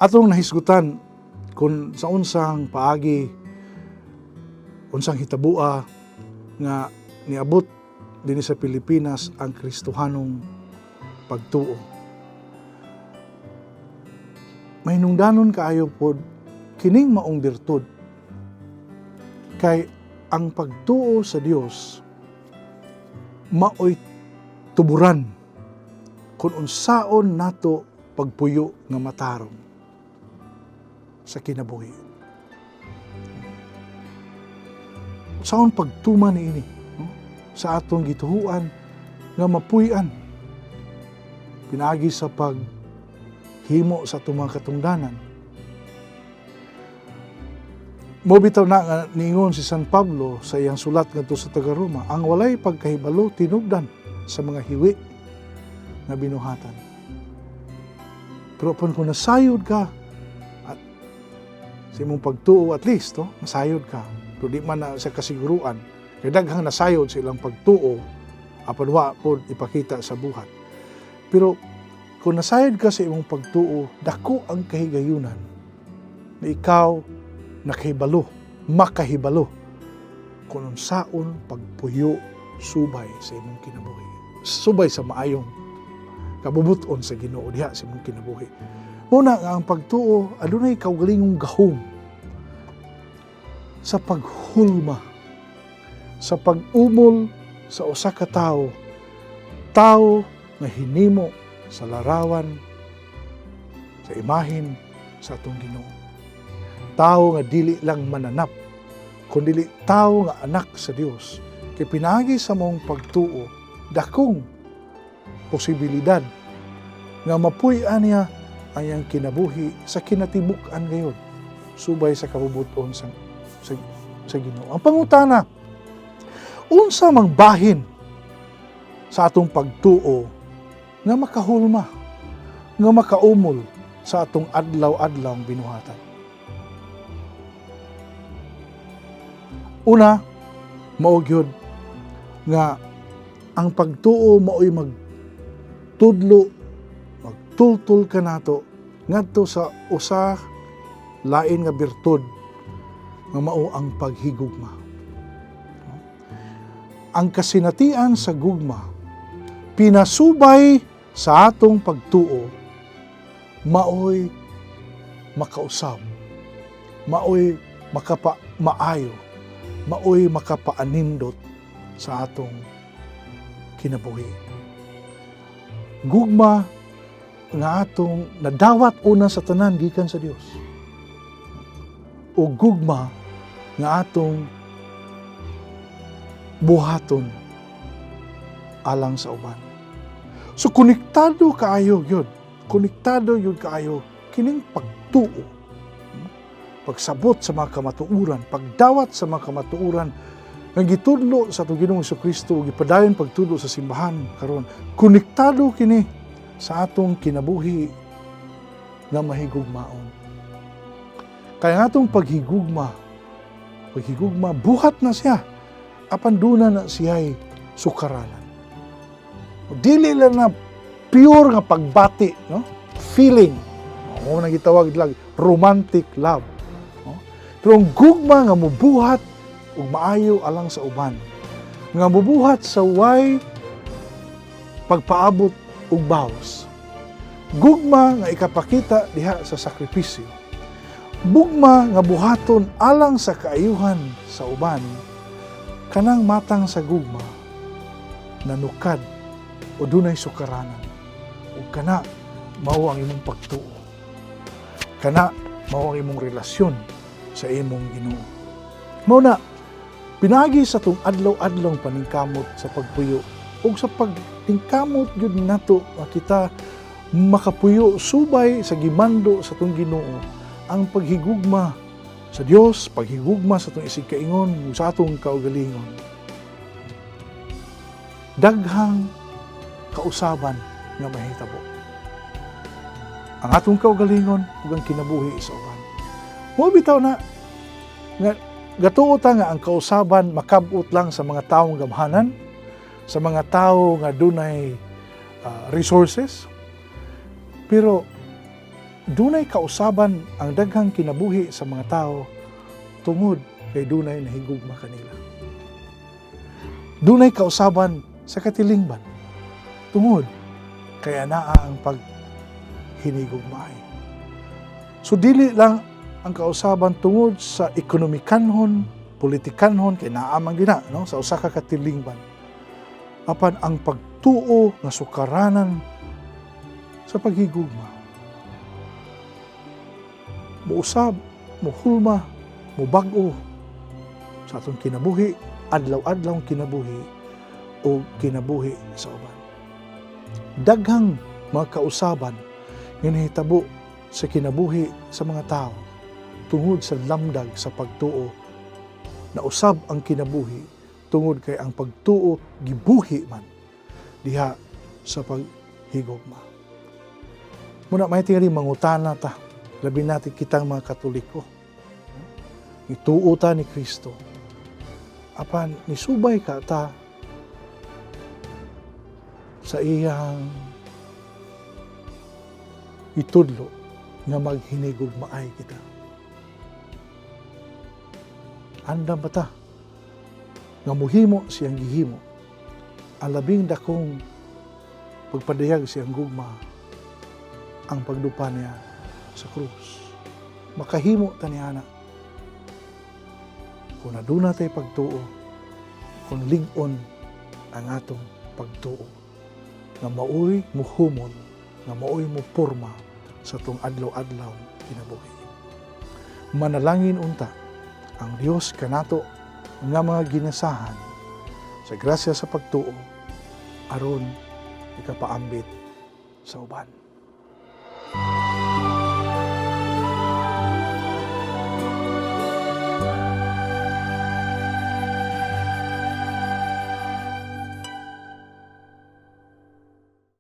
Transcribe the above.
Atong nahisgutan kung sa unsang paagi, unsang hitabua nga niabot dinhi sa Pilipinas ang Kristohanong pagtuo. Mahinungdanon kaayo pod kining maong birtud kay ang pagtuo sa Dios maoy tuburan kung unsaon nato pagpuyo nga matarong sa kinabuhi. Unsaon pagtuman niini, no, sa atong gituhuan nga mapuy-an pinaagi sa paghimo sa atong mga katungdanan. Mo bitaw na nga niingon si San Pablo sa iyang sulat ngadto sa taga-Roma, ang walay pagkahibalo tinubdan sa mga hiwi nga binuhatan. Pero kung nasayod ka at sa imong pagtuo, at least, no, nasayod ka. Pero di man na sa kasiguruan, kay daghang nasayod sa ilang pagtuo, apan wa pod ipakita sa buhat. Pero kung nasayod ka sa imong pagtuo, dako ang kahigayunan na ikaw nakahibalo, makahibalo kung unsaon pagpuyo subay sa imong kinabuhi. Subay sa maayong kabubuton sa Ginoo diha sa imong kinabuhi. Muna nga ang pagtuo adunay kaugalingong gahom sa paghulma, sa pag-umol sa usa ka tawo, tawo nga hinimo sa larawan, sa imahin sa atong Ginoo. Tao nga dili lang mananap, kundi tao nga anak sa Dios. Kay pinaagi sa maong pagtuo, dakong posibilidad nga mapuy-an niya ang iyang kinabuhi sa kinatibuk-an gayod, subay sa kabubuton sa Ginoo. Ang pangutana, unsa mang bahin sa atong pagtuo nga makahulma, nga makaumol sa atong adlaw-adlaw binuhatan? Una, mao gyud nga ang pagtuo mao'y magtudlo, magtultol kanato ngadto sa usa lain nga birtud nga mao ang paghigugma. Ang kasinatian sa gugma pinasubay sa atong pagtuo maoy makausab, maoy makapamaayo, maoy makapaanindot sa atong kinabuhi. Gugma nga atong nadawat una sa tanan gikan sa Dios, o gugma nga atong buhaton alang sa uban. So konektado kaayo yun. Konektado yun kaayo kining pagtuo. Pagsabot sa mga kamatuoran, pagdawat sa mga kamatuoran nga gitudlo sa atong Ginoong Kristo, gipadayon pagtudlo sa simbahan karon. Konektado kini sa atong kinabuhi nga mahigugmaon. Kaya nga atong paghigugma, buhat na siya, apan duna na siya'y sukaranan. Dili lang na pure nga pagbati, no? Feeling. Mao nang gitawag lang romantic love. No? Pero ang gugma nga mubuhat ug maayo alang sa uban, nga mubuhat sa way pagpaabot og bawas. Gugma nga ikapakita diha sa sakripisyo. Gugma nga buhaton alang sa kaayuhan sa uban, kanang matang sa gugma nanukad o dunay sukaranan. Ug kana mao ang imong pagtuo. Kana mao ang imong relasyon sa imong Ginoo. Mao na pinaagi sa atong adlaw-adlaw paningkamot sa pagpuyo ug sa pagtingkamot gyud nato nga kita Makapuyo subay sa gimando sa atong Ginoo ang paghigugma sa Dios, paghigugma sa atong isigkaingon, sa atong kaugalingon. Daghang kausaban nga mahitabo. Ang atong kaugalingon ug ang kinabuhi sa uban. Mo bitaw na nga gatuo ta nga ang kausaban makabot lang sa mga taong gamhanan, sa mga tao nga dunay resources. Pero dunay kausaban ang daghang kinabuhi sa mga tao tungod kay dunay nahigugma kanila. Dunay kausaban sa katilingban tungod kay anaa ang paghinigugmaay. So dili lang ang kausaban tungod sa ekonomikanhon, politikanhon, kay naa man gina, no, sa usa ka katilingban. Apan ang pagtuo nga sukaranan sa paghigugma, muusab, muhulma, mubag-o sa atong kinabuhi, adlaw-adlaw kinabuhi o kinabuhi sa uban. Daghang mga kausaban nga nahitabo sa kinabuhi sa mga tao tungod sa lamdag sa pagtuo na usab ang kinabuhi tungod kay ang pagtuo gibuhi man diha sa paghigugma. Muna may tingali mangutana ta, labi natin kitang mga Katoliko. Ituo ta ni Kristo. Apan nisubay ka ta sa iyang itudlo nga maghinigugmaay kita? Andam ba ta nga muhimo siyang gihimo, ang labing dakong pagpadayag siyang gugma, ang pagdupa niya sa krus? Makahimo ta niana kung aduna tay pagtuo, kung lig-on ang atong pagtuo nga maoy muhumol, nga maoy mupurma sa atong adlaw-adlaw kinabuhi. Manalangin unta ang Dios kanato nga mga ginasahan sa grasya sa pagtuo aron ikapaambit sa uban.